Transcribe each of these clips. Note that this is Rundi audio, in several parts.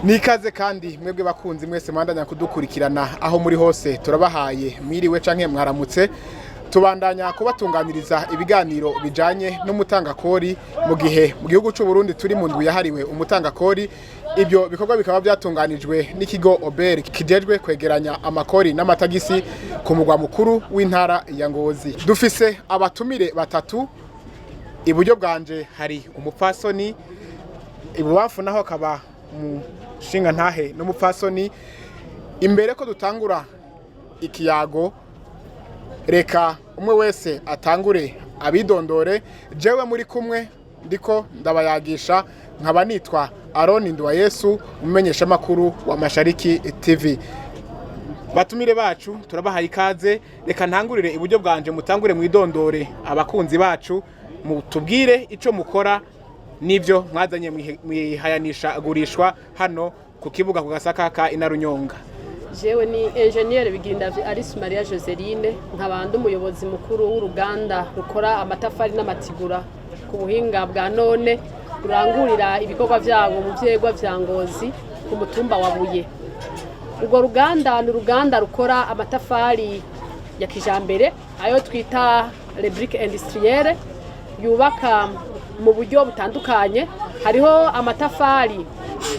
Nikaze kandi mwebwe bakunzi mwese mwandanya kudukurikirana aho muri hose, turabahaye mwiriwe canke mwaramutse. Tubandanya kubatunganiriza ibiganiro bijanye n'umutangakori mu gihe mu gihugu c'u Burundi turi mu ndwi yahariwe umutangakori. Ibyo bikorwa bikaba byatunganijwe n'ikigo OBR kijejwe kwegeranya amakori n'amatagisi ku mugwa mukuru w'intara ya Ngozi. Dufise abatumire batatu: iburyo bwanje hari umupfasoni, ibubamfu naho akaba umushinga ntahe n'umupfasoni. Imbere ko dutangura ikiyago, reka umwe wese atangure abidondore. Jewe muri kumwe ndiko ndabayagisha nkaba nitwa Aroni Nduwayesu, umumenyeshamakuru wa Mashariki TV. Batumire bacu, turabahaye ikaze. Reka ntangurire iburyo bwanje, mutangure mwidondore abakunzi bacu, mutubwire ico mukora n'ivyo mwazanye mwihayanisha gurishwa hano ku kibuga ku Gasaka ka Inarunyonga. Jewe ni Enjeniyeri Bigirindavyi Alice Maria Joseline, nkaba ndi umuyobozi mukuru w'uruganda rukora amatafari n'amatigura ku buhinga bwa none, rurangurira ibikorwa vyabo mu vyegwa vya Ngozi ku mutumba wa Buye. Urwo ruganda ni uruganda rukora amatafari ya kijambere, ayo twita les briques industrielles, yubaka mu buryo butandukanye. Hariho amatafari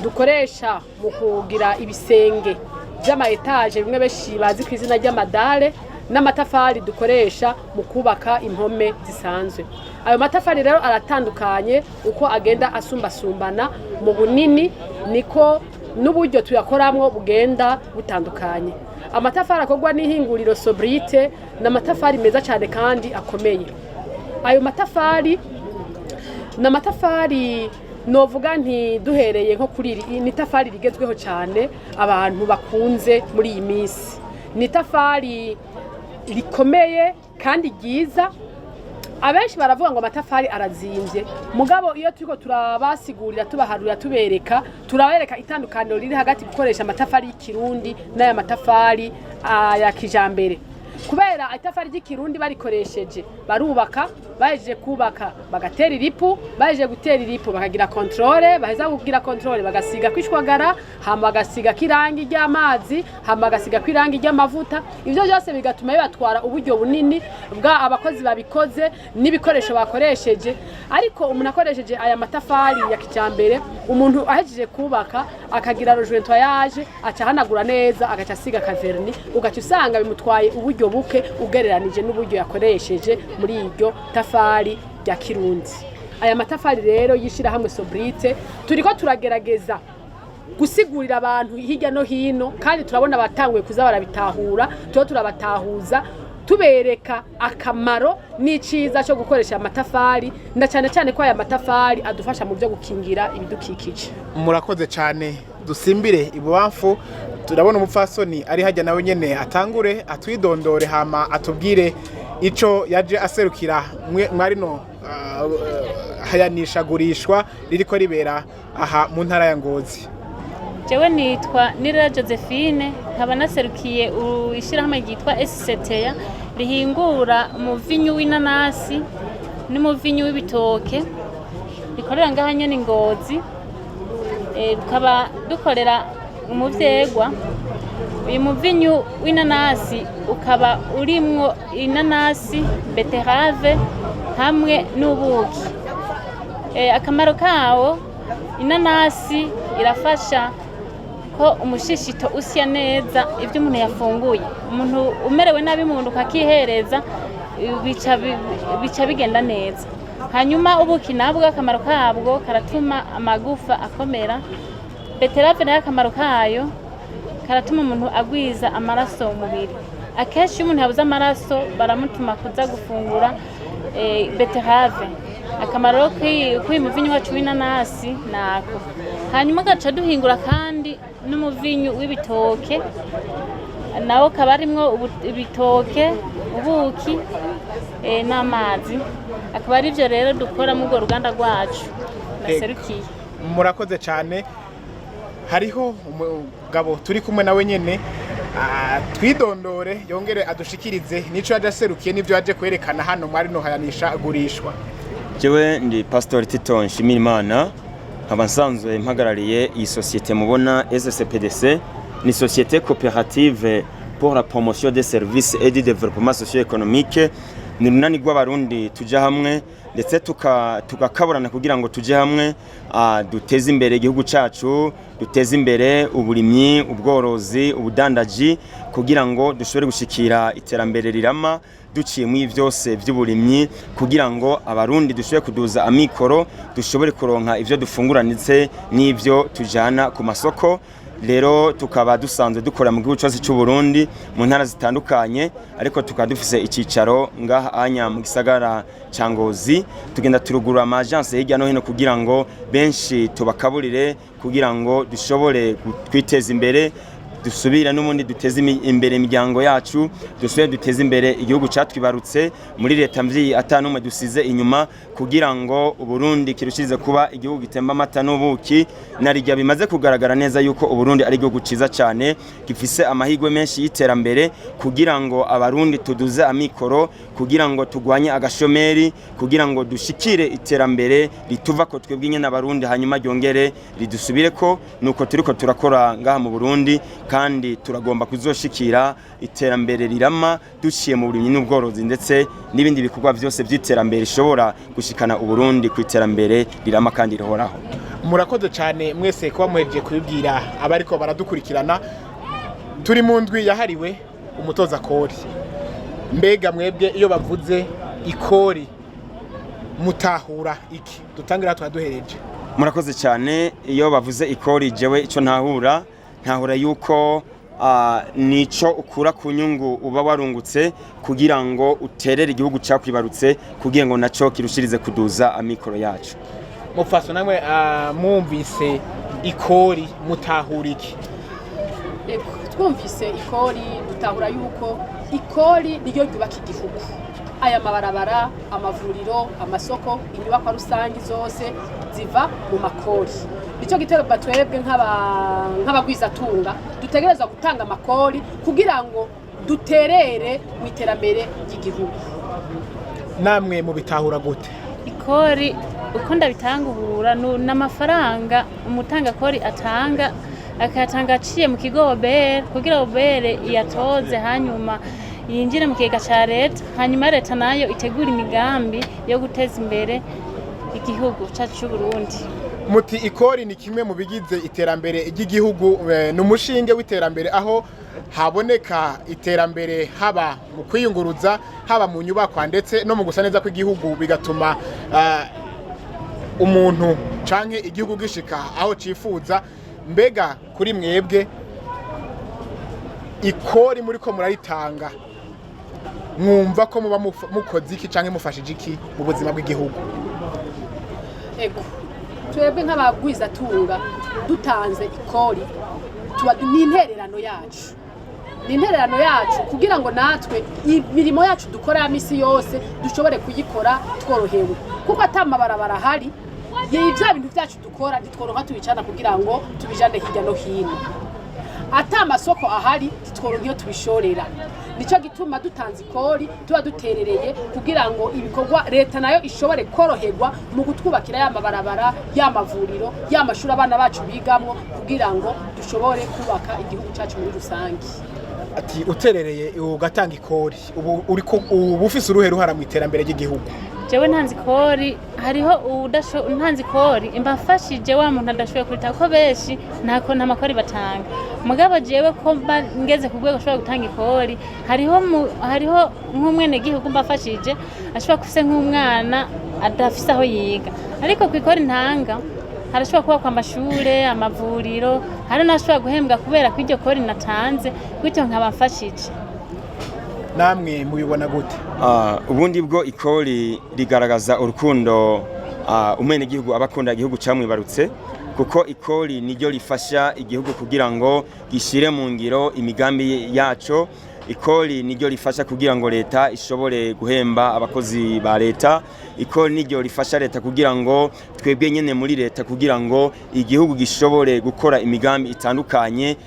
dukoresha mu kugira ibisenge vy'ama étages, bimwe benshi bazi ku izina ry'ama dalles, n'amatafari dukoresha mu kubaka impome zisanzwe. Ayo matafari rero aratandukanye, uko agenda asumbasumbana mu bunini niko n'uburyo tuyakoramwo bugenda butandukanye. Amatafari akorwa n'ihinguriro Sobrite ni amatafari meza cyane kandi akomeye. Ayo matafari ni amatafari novuga nti duhereye nko kuri iri, ni itafari rigezweho cyane abantu bakunze muri iyi minsi. Ni itafari rikomeye kandi ryiza. Abenshi baravuga ngo amatafari arazimvye, mugabo iyo turiko turabasigurira, tubaharurira, tubereka, turabereka itandukaniro riri hagati gukoresha amatafari y'ikirundi n'aya matafari ya kijambere. Kubera itafari ry'ikirundi barikoresheje, barubaka, bahejeje kubaka bagatera iripu, bahejeje gutera iripu bakagira contrôle, baheza kugira contrôle bagasiga kwishwagara, hama bagasiga irangi ry'amazi, hama bagasiga irangi ry'amavuta. Ivyo byose bigatuma bibatwara uburyo bunini bwa abakozi babikoze n'ibikoresho bakoresheje. Ariko umuntu akoresheje aya matafari ya kijambere, umuntu ahejeje kubaka akagira rejointoyage, aca ahanagura neza, agaca asiga aka vernis, ugaca usanga bimutwaye uburyo buke ugereranije n'uburyo yakoresheje muri iryo tafari rya kirundi. Aya matafari rero y'ishirahamwe Sobrite, turiko turagerageza gusigurira abantu hirya no hino, kandi turabona abatanguye kuza barabitahura. Tuba turabatahuza, tubereka akamaro n'iciza cyo gukoresha amatafari, na cyane cyane ko aya matafari adufasha mu byo gukingira ibidukikije. Murakoze cyane. Dusimbire ibubamfu, turabona umupfasoni ari hajya, nawe nyene atangure atwidondore, hama atubwire ico yaje aserukira mwarino hayanishagurishwa ririko ribera aha mu ntara ya Ngozi. Jewe nitwa Nirera Josephine, nkaba naserukiye ishyirahamwe ryitwa SCTA rihingura umuvinyu w'inanasi n'umuvinyu w'ibitoke, rikorera ngaha nyene i Ngozi. Tukaba dukorera mu vyegwa. Uyu muvinyu w'inanasi ukaba urimwo inanasi, betterave hamwe n'ubuki. Akamaro kawo, inanasi irafasha ko umushishito usya neza ibyo umuntu yafunguye. Umuntu umerewe nabi mu nda ukakihereza, bica bigenda neza. Hanyuma ubuki nabwo, akamaro kabwo karatuma amagufa akomera. Betterave nayo, akamaro kayo karatuma umuntu agwiza amaraso mu mubiri. Akenshi iyo umuntu yabuze amaraso baramutuma kuza gufungura betterave. Akamaro k'uyu muvinyu wacu w'inanasi nako. Hanyuma gaca duhingura kandi n'umuvinyu w'ibitoke, nawo kaba arimwo ibitoke, ubuki n'amazi. Akaba ari byo rero dukora muri urwo ruganda rwacu naserukiye. Murakoze cyane. Hariho umugabo turi kumwe nawe nyene, twidondore, yongere adushikirize nico yaje aserukiye n'ivyo yaje kwerekana hano mwari no hayanisha gurishwa. Jewe ndi Pastor Tito Nshimirimana, nkaba Nkaba nsanzwe mpagarariye iyi sosiyete mubona SCPDC. Ni société coopérative pour la promotion des services et du développement socio-économique. Ni runani rw'Abarundi tuja hamwe ndetse tugakaburana kugira ngo tuje hamwe, duteze imbere igihugu cacu, duteze imbere uburimyi, ubworozi, ubudandaji, kugira ngo dushobore gushikira iterambere rirama duciye muri byose by'uburimyi, kugira ngo Abarundi dushobore kuduza amikoro, dushobore kuronka ivyo dufungura ndetse n'ivyo tujana ku masoko. Rero tukaba dusanzwe dukora mu gihugu cyose cy'u Burundi, mu ntara zitandukanye, ariko tukaba dufise icicaro ngaha anya mu gisagara ca Ngozi. Tugenda turugurura ama agence hirya no hino kugira ngo benshi tubakaburire, kugira ngo dushobore kwiteza imbere, dusubire n'ubundi duteze imbere imiryango yacu, dusubire duteze imbere igihugu cyatwibarutse muri leta mvyi atanumwe dusize inyuma, kugira ngo Uburundi kirushirize kuba igihugu gitemba amata n'ubuki. Narijya bimaze kugaragara neza yuko Uburundi ari igihugu ciza cyane, gifise amahirwe menshi y'iterambere, kugira ngo Abarundi tuduze amikoro, kugira ngo tugwanye agashomeri, kugira ngo dushikire iterambere rituva ko twebwe nyene Abarundi, hanyuma ryongere ridusubireko. Nuko turiko turakora ngaha mu Burundi, kandi turagomba kuzoshikira iterambere rirama duciye mu burimyi n'ubworozi ndetse n'ibindi bikorwa byose by'iterambere rishobora gushikana Uburundi ku iterambere rirama kandi rihoraho. Murakoze cyane mwese kuba muhejeje kubibwira abariko baradukurikirana. Turi mu ndwi yahariwe umutoza kori. Mbega mwebwe iyo bavuze ikori mutahura iki? Dutangira twaduhereje. Murakoze cyane. Iyo bavuze ikori, jewe icyo ntahura, ntahura yuko nico ukura ku nyungu uba warungutse kugira ngo uterere igihugu cyakwibarutse, kugira ngo naco kirushirize kuduza amikoro yacu. Mupfaso, namwe mwumvise ikori mutahura iki? Ego, twumvise ikori dutahura yuko ikori niryo ryubaka igihugu. Aya mabarabara, amavuriro, amasoko, inyubakwa rusange zose ziva mu makori. Nicyo gitero twebwe nk'abagwizatunga dutegerezwa gutanga amakori kugira ngo duterere mu iterambere ry'igihugu. Namwe mubitahura gute? Ikori uko ndabitangura, n'amafaranga umutanga kori atanga, akayatanga aciye mu kigo OBR, kugira OBR iyatoze, hanyuma yinjire mu kigega ca leta, hanyuma leta nayo itegura imigambi yo guteza imbere igihugu cacu c'Uburundi. Muti ikori ni kimwe mu bigize iterambere ry'igihugu, ni umushinge w'iterambere, aho haboneka iterambere haba mu kwiyunguruza, haba mu nyubakwa, ndetse no mu gusa neza kw'igihugu, bigatuma umuntu canke igihugu gishika aho cifuza. Mbega kuri mwebwe ikori muriko muraritanga, mwumva ko muba mukoze iki canke mufashije iki mu buzima bw'igihugu? Ego, twebwe nk'abagwizatunga dutanze ikori, tuba ni intererano yacu, ni intererano yacu kugira ngo natwe imirimo yacu dukora ya misi yose dushobore kuyikora tworohewe, kuko ata mabarabara ahari, bya bintu byacu dukora ntitworonka tubicana kugira ngo tubijane hirya no hino. Ata amasoko ahari, ntitworonka iyo tubishorera. Nicyo gituma dutanze ikori tuba duterereye kugira ngo ibikorwa leta nayo ishobore koroherwa mu kutwubakira ya mabarabara, ya mavuriro, ya mashuri abana bacu bigamwo, kugira ngo dushobore kubaka igihugu cyacu muri rusange. Ati uterereye ugatanga ikori, ubu uriko ubu ufise uruhe ruhara mu iterambere ry'igihugu? Jewe ntanze ikori, hariho ntanze ikori imba mfashije wa muntu adashoboye kurita, ko benshi ntako nta makori batanga. Mugabo jewe ko mba ngeze ku rwego ushobora gutanga ikori, hariho nk'umwenegihugu mba mfashije ashobora kufise nk'umwana adafise aho yiga, ariko ku ikori ntanga harashobora kubakwa amashure, amavuriro, hari n'ashobora guhembwa kubera ko iryo kori natanze, gutyo nkaba mfashije. Namwe mubibona gute? Ubundi bwo ikori rigaragaza urukundo umwenegihugu aba akunda igihugu camwibarutse, kuko ikori niryo rifasha igihugu kugira ngo gishire mu ngiro imigambi yaco. Ikori niryo rifasha kugira ngo leta ishobore guhemba abakozi ba leta. Ikori niryo rifasha leta kugira ngo twebwe nyene muri leta, kugira ngo igihugu gishobore gukora imigambi itandukanye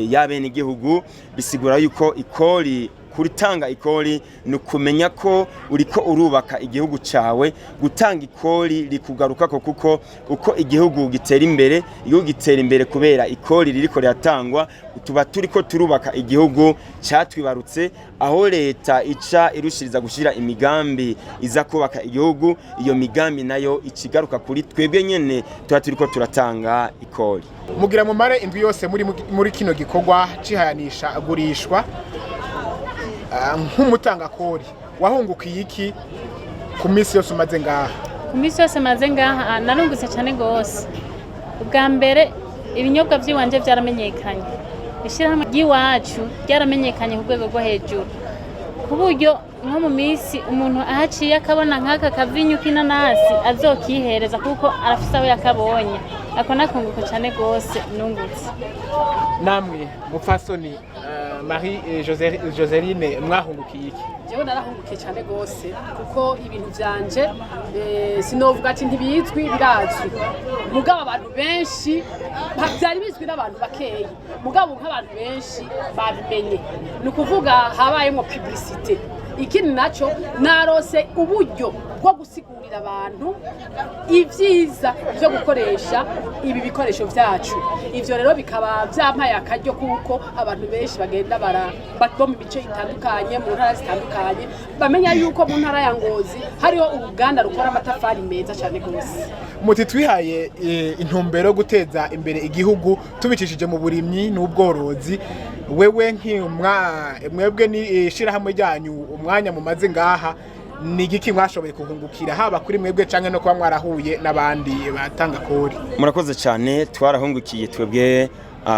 ya bene igihugu. Bisigura yuko ikori Gutanga ikori ni ukumenya ko uriko urubaka igihugu cawe. Gutanga ikori rikugarukako, kuko uko igihugu gitera imbere, igihugu gitera imbere kubera ikori ririko riratangwa. Tuba turiko turubaka igihugu catwibarutse, aho leta ica irushiriza gushira imigambi iza kubaka igihugu. Iyo migambi nayo ikigaruka kuri twebwe nyene tuba turiko turatanga ikori. Mugira mumare indwi yose muri kino gikorwa cihayanisha gurishwa. Nk'umutangakori wahungukiye iki ku minsi yose umaze ngaha? Ku minsi yose maze ngaha narungutse cyane rwose. Ubwa mbere, ibinyobwa by'iwanje byaramenyekanye, ishyirahamwe ry'iwacu ryaramenyekanye ku rwego rwo hejuru, ku buryo nko mu minsi umuntu ahaciye akabona nk'aka kavinyu k'inanasi azokihereza, kuko arafise aho yakabonye. Ako nakunguko cyane rwose nungutse. Namwe mupfasoni Marie Joseline, mwahungukiye iki? Jewe narahungukiye cyane rwose, kuko ibintu vyanje sinovuga ati ntibizwi, birazwi, mugabo abantu benshi vyari bizwi n'abantu bakeyi, mugabo nk'abantu benshi babimenye, ni ukuvuga habayemo publicité. Ikindi naco, narose uburyo bwo gusigurira abantu ibyiza byo gukoresha ibi bikoresho vyacu. Ivyo rero bikaba vyampaye akaryo, kuko abantu benshi bagenda bara bo mu mice itandukanye, mu ntara zitandukanye, bamenya yuko mu ntara ya Ngozi hariho uruganda rukora amatafari meza cyane rwose. Muti twihaye intumbero yo guteza imbere igihugu tubicishije mu burimyi n'ubworozi. Wewe nk'umwa mwebwe ni ishirahamwe ryanyu, umwanya mumaze ngaha ni igiki mwashoboye kuhungukira, haba kuri mwebwe canke no kuba mwarahuye n'abandi batanga kori? Murakoze cyane. Twarahungukiye twebwe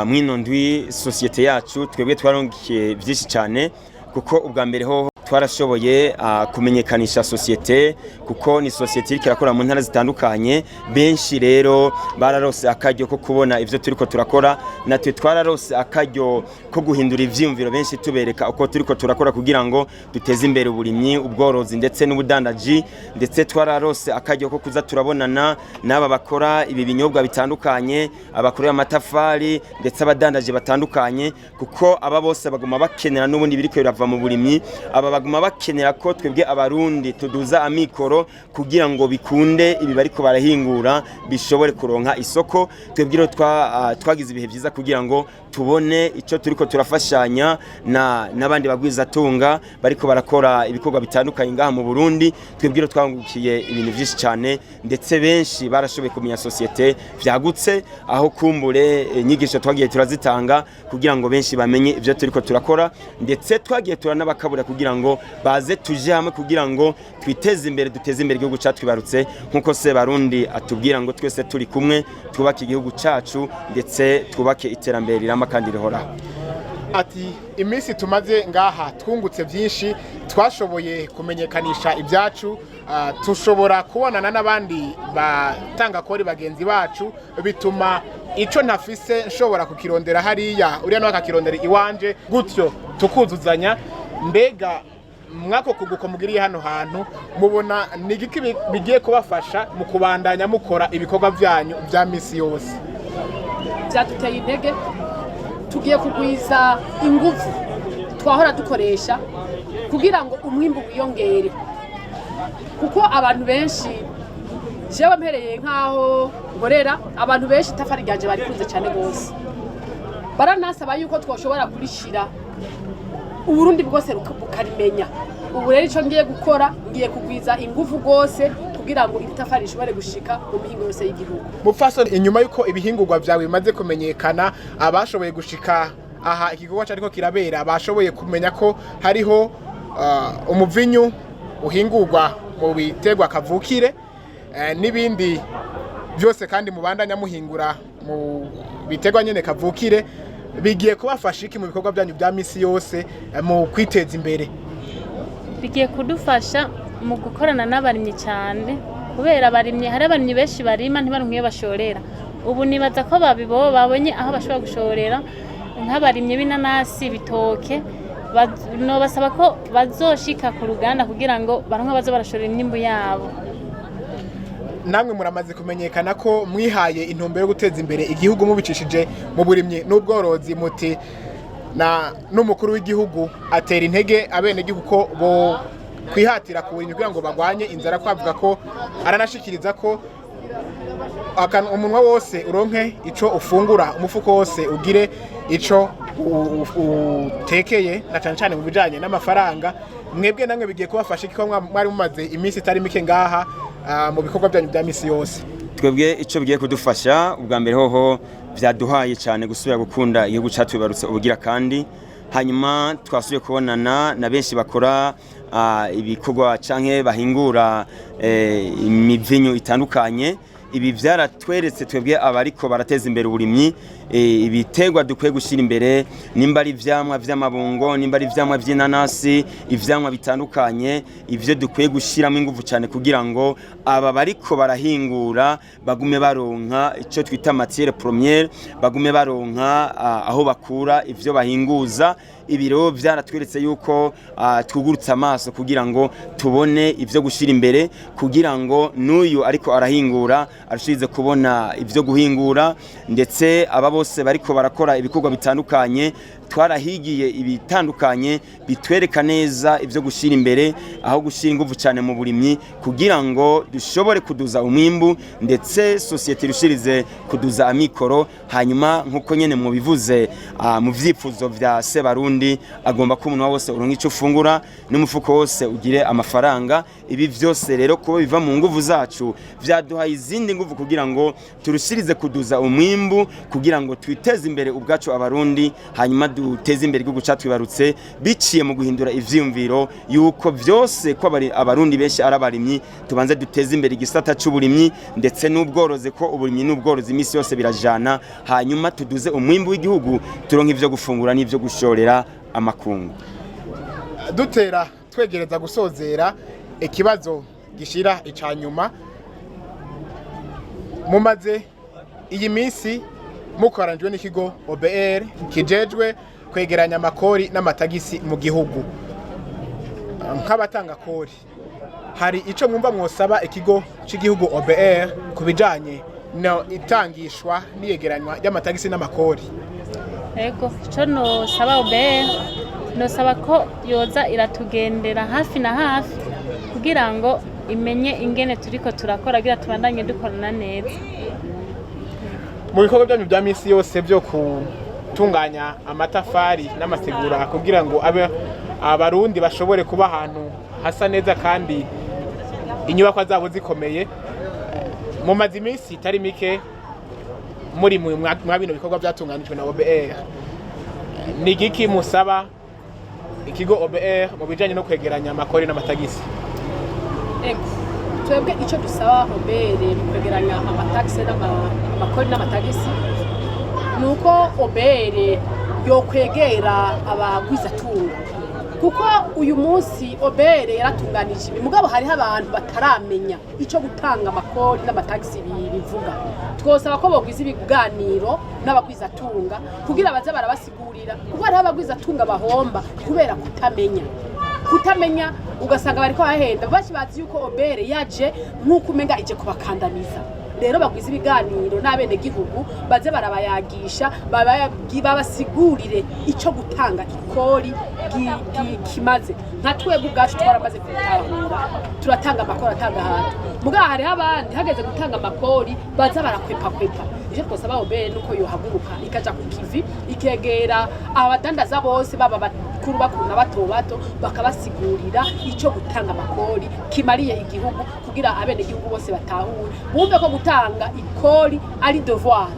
mwino ndwi, sosiyete yacu, twebwe twarahungukiye byinshi cyane, kuko ubwa mbere hoho twarashoboye kumenyekanisha sosiyete, kuko ni sosiyete iriko irakora mu ntara zitandukanye. Benshi rero bararose akaryo ko kubona ivyo turiko turakora. Natwe twararose akaryo ko guhindura ivyiyumviro benshi, tubereka uko turiko turakora kugira ngo duteze imbere uburimyi, ubworozi ndetse n'ubudandaji. Ndetse twararose akaryo ko kuza turabonana n'aba bakora ibi binyobwa bitandukanye, abakorera amatafari, ndetse abadandaji batandukanye, kuko aba bose baguma bakenera n'ubundi biriko birava mu burimyi. Aba baguma bakenera ko twebwe Abarundi tuduza amikoro kugira ngo bikunde ibi bariko barahingura bishobore kuronka isoko. Twebwe rero twagize ibihe byiza kugira ngo tubone icyo turiko turafashanya na n'abandi bagwizatunga bariko barakora ibikorwa bitandukanye ngaha mu Burundi. Twebwe rero twangukiye ibintu byinshi cyane, ndetse benshi barashoboye kumenya sosiyete vyagutse, aho kumbure inyigisho twagiye turazitanga kugira ngo benshi bamenye ibyo turiko turakora. Ndetse twagiye turanabakabura kugira ngo baze tuje hamwe, kugira ngo twiteze imbere, duteze imbere igihugu catwibarutse, nkuko se Barundi atubwira ngo twese turi kumwe twubake igihugu cacu, ndetse twubake iterambere rirama kandi rihoraho. Ati iminsi tumaze ngaha twungutse byinshi, twashoboye kumenyekanisha ibyacu, tushobora kubonana n'abandi batanga kori bagenzi bacu, bituma ico ntafise nshobora kukirondera hariya, uriya nawe akakirondera iwanje, gutyo tukuzuzanya. Mbega mwako kuguko mugiriye hano hantu, mubona ni igiki bigiye kubafasha mu kubandanya mukora ibikorwa byanyu bya misi yose? Byaduteye intege. Tugiye kugwiza ingufu twahora dukoresha kugira ngo umwimbu wiyongere, kuko abantu benshi, jewe mpereye nk'aho nkorera, abantu benshi itafari ryanje barikunze cyane rwose, baranasaba yuko twoshobora kurishira Uburundi bwose bukarimenya. Ubu rero icyo ngiye gukora, ngiye kugwiza ingufu rwose kugira ngo iri tafari rishobore gushika mu mihingo yose y'igihugu. Mupfasoni, inyuma yuko ibihingurwa vyawe bimaze kumenyekana, abashoboye gushika aha igikorwa cariko kirabera bashoboye kumenya ko hariho umuvinyu uhingurwa mu biterwa kavukire, n'ibindi byose, kandi mubandanya muhingura mu biterwa nyene kavukire, bigiye kubafasha iki mu bikorwa byanyu bya misi yose mu kwiteza imbere? Bigiye kudufasha mu gukorana n'abarimyi cyane, kubera abarimyi, hari abarimyi benshi barima ntibaronke iyo bashorera. Ubu nibaza ko babibo babonye aho bashobora gushorera, nk'abarimyi b'inanasi, ibitoke, nobasaba ko bazoshika ku ruganda kugira ngo baronke baze barashorera imyimbu yabo. Namwe muramaze kumenyekana ko mwihaye intumbero yo guteza imbere igihugu mubicishije mu burimyi n'ubworozi. Muti Na n'umukuru w'igihugu atera intege abenegihugu ko bo kwihatira kuburimyi kugira ngo bagwanye inzara, ko avuga ko aranashikiriza ko umunwa wose uronke ico ufungura, umufuko wose ugire ico utekeye, na cane cane mu bijanye n'amafaranga. Mwebwe namwe bigiye kubafasha iki, ko mwari mumaze iminsi itari mike ngaha mu bikorwa byanyu bya misi yose? Twebwe icyo bigiye kudufasha, ubwa mbere hoho byaduhaye cyane gusubira gukunda igihugu cyatwibarutse ubugira kandi. Hanyuma twasubiye kubonana na benshi bakora ibikorwa canke bahingura imivinyu itandukanye. Ibi byaratweretse twebwe abariko barateza imbere uburimyi ibiterwa dukwiye gushyira imbere, nimba ari ivyamwa vy'amabungo, nimba ari ivyamwa vy'inanasi, ivyamwa bitandukanye, ivyo dukwiye gushyiramo ingufu cyane kugira ngo aba bariko barahingura bagume baronka icyo twita matière première, bagume baronka aho bakura ivyo bahinguza. Ibiro byaratweretse yuko twugurutse amaso kugira ngo tubone ivyo gushyira imbere, kugira ngo n'uyu ariko arahingura arushirize kubona ivyo guhingura, ndetse aba bose bariko barakora ibikorwa bitandukanye twarahigiye ibitandukanye bitwereka neza ivyo gushyira imbere, aho gushyira ingufu cyane mu burimyi kugira ngo dushobore kuduza umwimbu, ndetse sosiyete irushirize kuduza amikoro. Hanyuma nk'uko nyene mubivuze, mu vyifuzo vya Sebarundi, agomba ko umunwa wose uronka ico ufungura n'umufuko wose ugire amafaranga. Ibi vyose rero kuba biva mu nguvu zacu vyaduhaye izindi nguvu kugira ngo turushirize kuduza umwimbu, kugira ngo twiteze imbere ubwacu Abarundi, hanyuma duteze imbere igihugu catwibarutse biciye mu guhindura ivyiyumviro yuko vyose ko Abarundi benshi ari abarimyi. Tubanze duteze imbere igisata c'uburimyi ndetse n'ubworozi, ko uburimyi n'ubworozi imisi yose birajana, hanyuma tuduze umwimbu w'igihugu, turonke ivyo gufungura n'ivyo gushorera amakungu. Dutera twegereza gusozera, ikibazo gishira ica nyuma: mumaze iyi minsi mukoranijwe n'ikigo OBR kijejwe kwegeranya amakori n'amatagisi mu gihugu. Nk'abatanga kori, hari ico mwumva mwosaba ikigo c'igihugu OBR ku bijanye no itangishwa n'iyegeranywa ry'amatagisi n'amakori? Ego, ico nosaba OBR, nosaba ko yoza iratugendera hafi na hafi kugira ngo imenye ingene turiko turakora, kugira tubandanye dukorana neza. Mu bikorwa byanyu bya misi yose byo gutunganya amatafari n'amategura kugira ngo abe Abarundi bashobore kuba ahantu hasa neza kandi inyubakwa zabo zikomeye, mumaze iminsi itari mike muri mwa bino bikorwa byatunganijwe na OBR. Ni igiki musaba ikigo OBR mu bijanye no kwegeranya amakori n'amatagisi? Ego. Twebwe icyo dusaba OBR mu kwegeranya amatagisi, amakori n'amatagisi, ni uko OBR yokwegera abagwizatunga, kuko uyu munsi OBR yaratunganije ibi, mugabo hariho abantu bataramenya icyo gutanga amakori n'amatagisi bivuga. Twosaba ko bogwiza ibiganiro n'abagwizatunga kugira baze barabasigurira, kuko hariho abagwizatunga bahomba kubera kutamenya, ugasanga bariko bahenda. Benshi bazi yuko OBR yaje nk'uko umenga ije kubakandamiza. Rero bagwiza ibiganiro n'abenegihugu, baze barabayagisha, babasigurire ico gutanga ikori kimaze. Nka twebwe ubwacu twaramaze kubitahura, turatanga amakori atanga ahantu, mugabo hariho abandi hageze gutanga amakori baza barakwepakwepa. Icyo twosaba OBR nuko yohaguruka ikaja ku kivi, ikegera abadandaza bose, baba bakuru bakuru na bato bato, bakabasigurira icyo gutanga amakori kimariye igihugu, kugira abenegihugu bose batahure, bumve ko gutanga ikori ari devoir,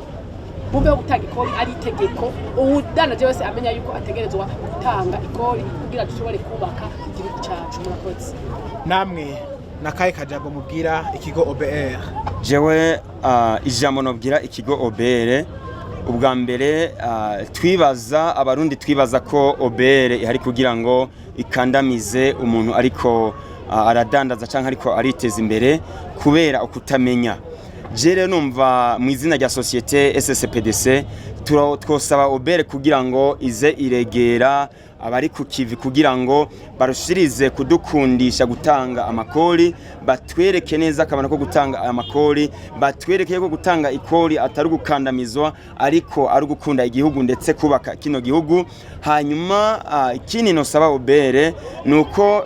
bumve ko gutanga ikori ari itegeko. Uwudandaje wese amenya yuko ategerezwa gutanga ikori kugira dushobore kubaka igihugu cacu. Murakoze. Namwe nakahe kajambo mubwira ikigo OBR? Jewe ijambo nobwira ikigo OBR, ubwa mbere twibaza Abarundi twibaza ko OBR ihari kugira ngo ikandamize umuntu ariko aradandaza canke ariko ariteza imbere, kubera ukutamenya. Je rero numva mu izina rya société SSPDC Twosaba OBR kugira ngo ize iregera abari ku kivi kugira ngo barushirize kudukundisha gutanga amakori, batwereke neza akamaro ko gutanga amakori, batwereke ko gutanga ikori atari ugukandamizwa, ariko ari ugukunda igihugu ndetse kubaka kino gihugu. Hanyuma ikindi nosaba OBR ni uko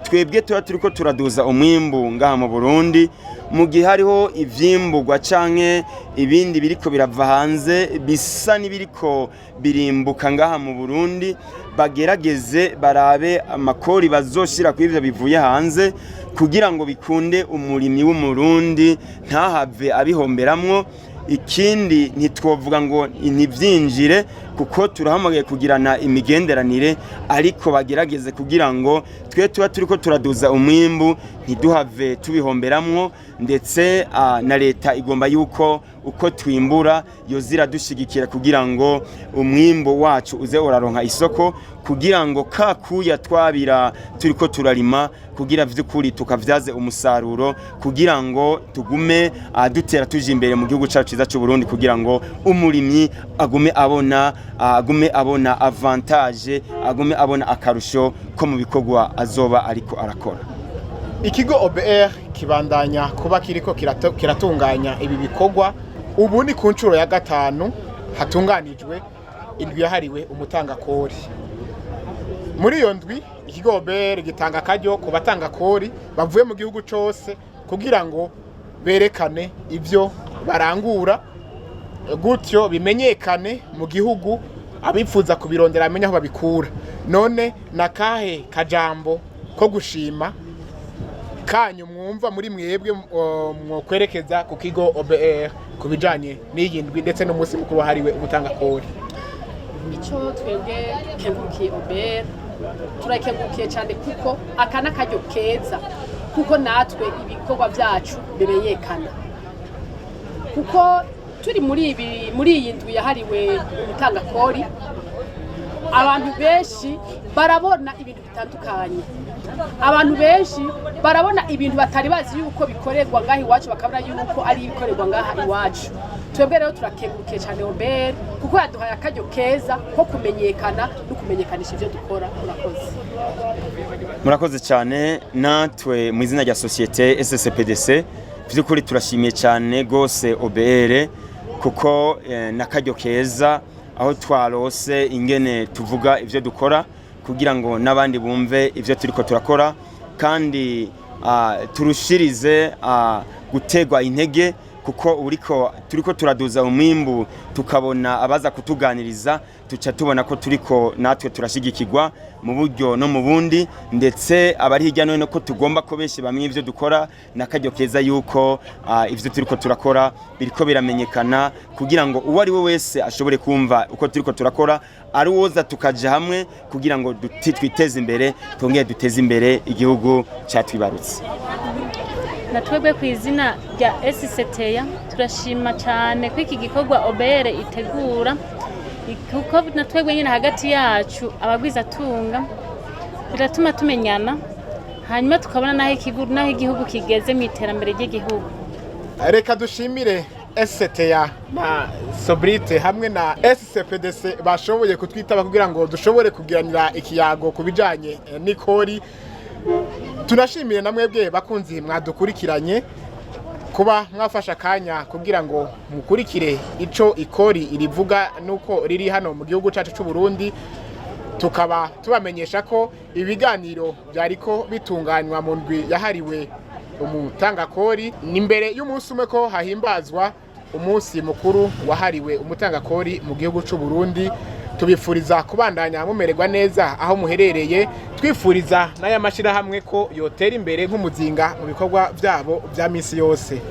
twebwe tuba turiko turaduza umwimbu ngaha mu Burundi, mu gihe hariho ivyimburwa canke ibindi biriko birava hanze bisa n'ibiriko birimbuka ngaha mu Burundi, bagerageze barabe amakori bazoshira kuri ivyo bivuye hanze kugira ngo bikunde umurimyi w'Umurundi ntahave abihomberamwo. Ikindi, ntitwovuga ngo ntivyinjire, kuko turahamagaye kugirana imigenderanire, ariko bagerageze kugira ngo twe tuba turiko turaduza umwimbu ntiduhave tubihomberamwo. Ndetse na leta igomba yuko uko twimbura yoza iradushigikira kugira ngo umwimbu wacu uze uraronka isoko, kugira ngo ka kuya twabira turiko turarima, kugira vy'ukuri tukavyaze umusaruro, kugira ngo tugume dutera tuja imbere mu gihugu cacu ciza c'u Burundi, kugira ngo umurimyi agume abona avantage, agume abona akarusho ko mu bikorwa azoba ariko arakora. Ikigo OBR kibandanya kuba kiriko kiratunganya ibi bikorwa. Ubu ni ku nshuro ya gatanu hatunganijwe indwi yahariwe umutangakori. Muri iyo ndwi, ikigo OBR gitanga akaryo ku batangakori bavuye mu gihugu cose kugira ngo berekane ivyo barangura, gutyo bimenyekane mu gihugu, abifuza kubirondera bamenye aho babikura. None nakahe kajambo ko gushima kanyu mwumva muri mwebwe mwokwerekeza ku kigo OBR ku bijanye n'iyi ndwi ndetse n'umunsi mukuru wahariwe umutangakori? Icyo twebwe dukengurukiye OBR, turakengurukiye cyane, kuko aka ni akaryo keza, kuko natwe ibikorwa byacu bimenyekana, kuko turi muri iyi ndwi yahariwe umutangakori, abantu benshi barabona ibintu bitandukanye, abantu benshi barabona ibintu batari bazi yuko bikorerwa ngaha iwacu, bakabona yuko ari ibikorerwa ngaha iwacu. Twebwe rero turakengurukiye cyane OBR kuko yaduhaye akaryo keza ko kumenyekana no kumenyekanisha ibyo dukora. Murakoze. Murakoze cyane. Natwe mu izina rya société SCPDC, by'ukuri turashimiye cyane gose OBR, kuko n'akaryo keza aho twarose ingene tuvuga ivyo dukora kugira ngo n'abandi bumve ivyo turiko turakora, kandi turushirize gutegwa intege, kuko uriko turiko turaduza umwimbu, tukabona abaza kutuganiriza, tuca tubona ko turiko natwe turashigikirwa mu buryo no mu bundi, ndetse abari hirya no hino ko tugomba ko benshi bamwe ivyo dukora. N'akaryo keza yuko ivyo turiko turakora biriko biramenyekana, kugira ngo uwo ari we wese ashobore kumva uko turiko turakora, ari uwoza tukaja hamwe kugira ngo twiteze imbere, twongere duteze imbere igihugu catwibarutse. Na twebwe ku izina rya SCTA turashima cyane ko iki gikorwa OBR itegura, kuko na twebwe nyine hagati yacu abagwizatunga biratuma tumenyana, hanyuma tukabona n'aho igihugu kigeze mu iterambere ry'igihugu. Reka dushimire SCTA na Sobrite hamwe na SCPDC bashoboye kutwitaba kugira ngo dushobore kugiranira ikiyago ku bijanye n'ikori. Tunashimire na mwebwe bakunzi mwadukurikiranye, kuba mwafashe akanya kugira ngo mukurikire ico ikori irivuga nuko riri hano mu gihugu cacu c'u Burundi. Tukaba tubamenyesha ko ibiganiro byariko bitunganywa mu ndwi yahariwe umutangakori, ni imbere y'umunsi umwe ko hahimbazwa umunsi mukuru wahariwe umutangakori mu gihugu c'u Burundi. Tubifuriza kubandanya mumererwa neza aho muherereye, twifuriza n'aya mashyirahamwe ko yotera imbere nk'umuzinga mu bikorwa byabo bya misi yose.